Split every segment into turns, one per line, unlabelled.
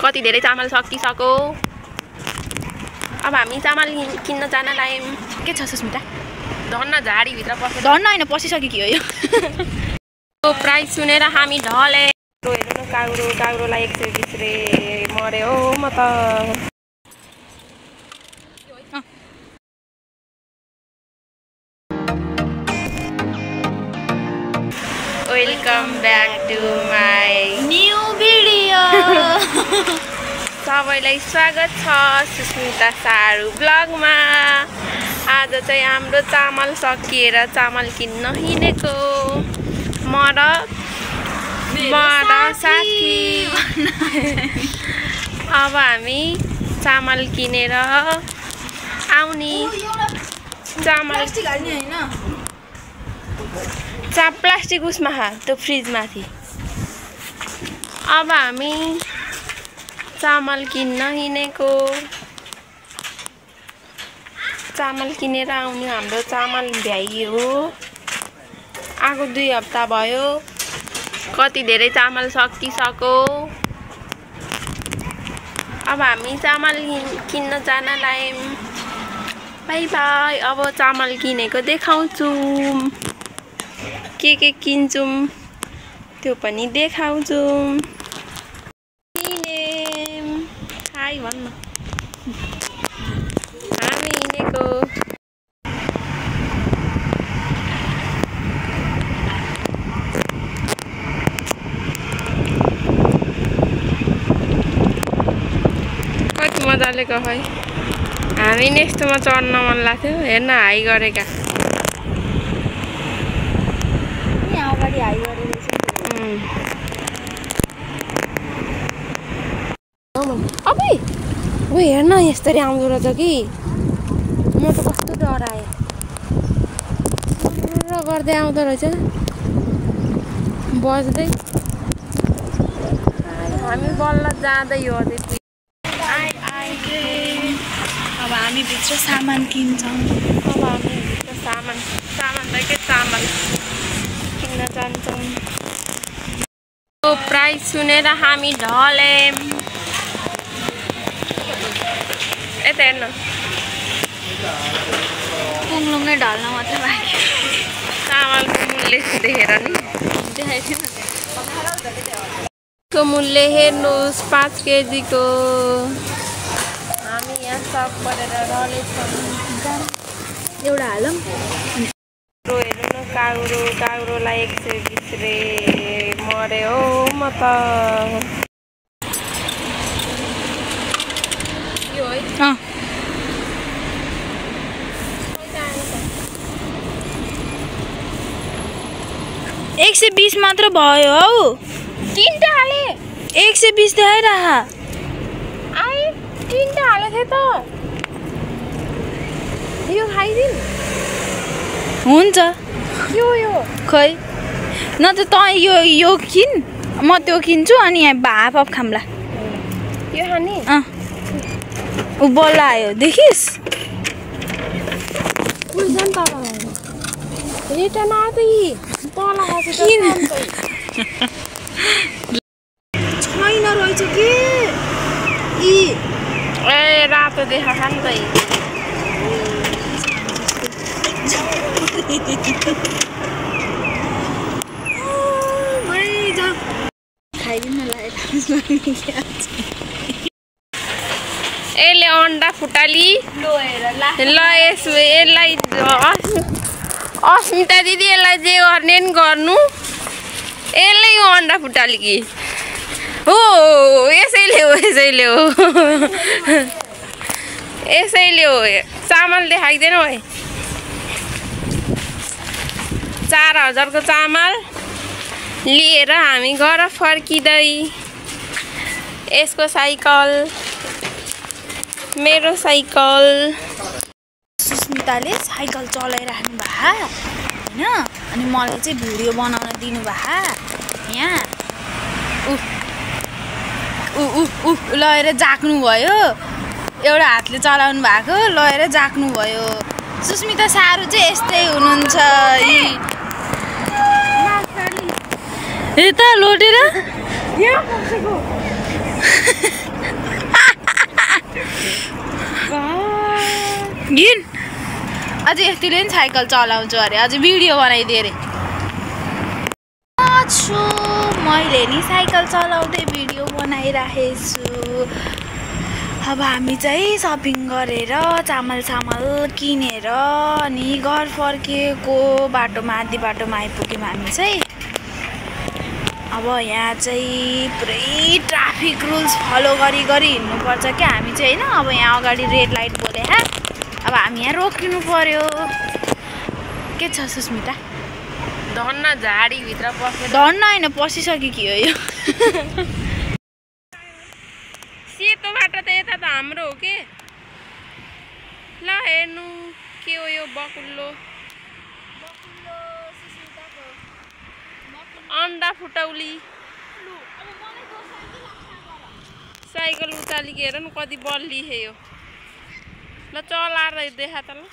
कति धेरै चामल सकिसक्यो। अब हामी चामल किन्न जान लाग्यौँ।
के छ सुस्मिता?
धन्न झाडीभित्र पसेर
धन्न होइन पसिसक्यो कि हो यो।
प्राइस सुनेर हामी ढले। हेर्नु न काउरोलाई 120 रे मर्यो म त। Welcome back to my
new video.
सबैलाई स्वागत छ सुस्मिता सारू ब्लगमा। आज चाहिँ हाम्रो चामल सकिएर चामल किन्न हिँडेको म र साथी। अब हामी चामल किनेर आउने। चामल प्लास्टिक उसमा त्यो फ्रिजमाथि। अब हामी चामल किन्न हिँडेको। चामल किनेर आउने। हाम्रो चामल भ्याइयो आएको 2 हप्ता भयो। कति धेरै चामल सकिसक्यो। अब हामी चामल किन्न जान लाग्यौँ। By by. अब चामल किनेको देखाउँछु। के किन्छौँ त्यो पनि देखाउँछु। हाई भन्नु। हामी हिँडेको। कति मजाले गयो है। हामी नि यस्तोमा चढ्न मन लाग्थ्यो। हेर्न हाई गरेका। अबै ओ हेर्न यसरी आउँदो रहेछ कि। म त कस्तो डराएँ। गर्दै आउँदो रहेछ बज्दै। हामी बल्ल जाँदै हो।
अब हामी भित्र सामान किन्छौँ।
अब हामी भित्र सामान त के चामल किन्न जान्छौँ। प्राइस सुनेर हामी ढल्यौँ। यता हेर्नु।
पुङ्लुङ्गै ढल्न मात्रै बाँकी।
चामलको मूल्य देखेर नि
देखाइदिनु।
मूल्य हेर्नुहोस् 5 केजीको। हामी यहाँ सब गरेर ढलेछौँ।
एउटा हालौँ।
हेर्नु न काउरोलाई 120 रे मर्यो म त। यो है
120 मात्र भयो हौ।
3टा हाले।
120 देखाइरह।
3टा हालेको थिएँ त। यो खाइदिनु।
हुन्छ
यो
खै न त तँ यो किन म त्यो किन्छु। अनि यहाँ हाफ अफ खाम्ला।
यो खाने
ऊ बल्ल आयो देखिस्।
रिटर्न आयो
छैन रहेछ कि।
ए रातो देखा खान त।
खाइदिनु
यसले अन्डा फुटाली ल यसलाई अस्मिता दिदी यसलाई जे गर्ने नि गर्नु। यसले यो अन्डा फुटाली कि हो। यसैले हो। चामल देखाइदिनु है। 4000 को चामल लिएर हामी घर फर्किँदै। यसको साइकल मेरो साइकल।
सुस्मिताले साइकल चलाइराख्नु भा होइन। अनि मलाई चाहिँ भिडियो बनाउन दिनुभयो। यहाँ लगेर जाक्नु भयो। एउटा हातले चलाउनु भएको लगेर जाक्नु भयो। सुस्मिता सारू चाहिँ यस्तै हुनुहुन्छ। यता लोटेर घिन अझै यतिले नि साइकल चलाउँछु अरे अझै भिडियो बनाइदिए अरे छु मैले नि साइकल चलाउँदै भिडियो बनाइराखेको छु अब हामी चाहिँ सपिङ गरेर चामल किनेर अनि घर फर्किएको बाटोमा आधी बाटोमा आइपुग्यौँ हामी चाहिँ अब यहाँ चाहिँ पुरै ट्राफिक रुल्स फलो गरी हिँड्नुपर्छ क्या हामी चाहिँ होइन अब यहाँ अगाडि रेड लाइट बोले अब हामी यहाँ रोकिनु पर्यो के छ सुस्मिता
धन्न झाडीभित्र पस्यो
धन्न होइन पसिसक्यो कि हो यो
सेतो बाटो त यता त हाम्रो हो के ल हेर्नु के हो यो बकुल्लो अन्डा फुटौली साइकल उचाली हेर न कति बल्ली है यो ल चलाएर देखा त ल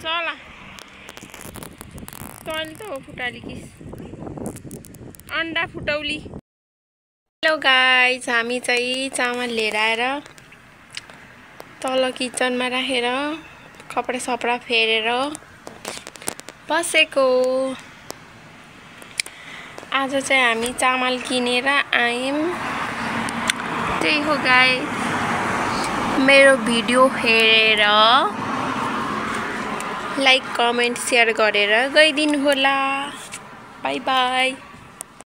चला तैँले त हो फुटाली कि अन्डा फुटौली हेलो गाइस हामी चाहिँ चामल लिएर आएर तल किचनमा राखेर कपडा सपडा फेरेर बसेको आज चाहिँ हामी चामल किनेर आयौँ त्यही हो गाइस मेरो भिडियो हेरेर लाइक कमेन्ट शेयर गरेर गइदिनु होला बाई बाई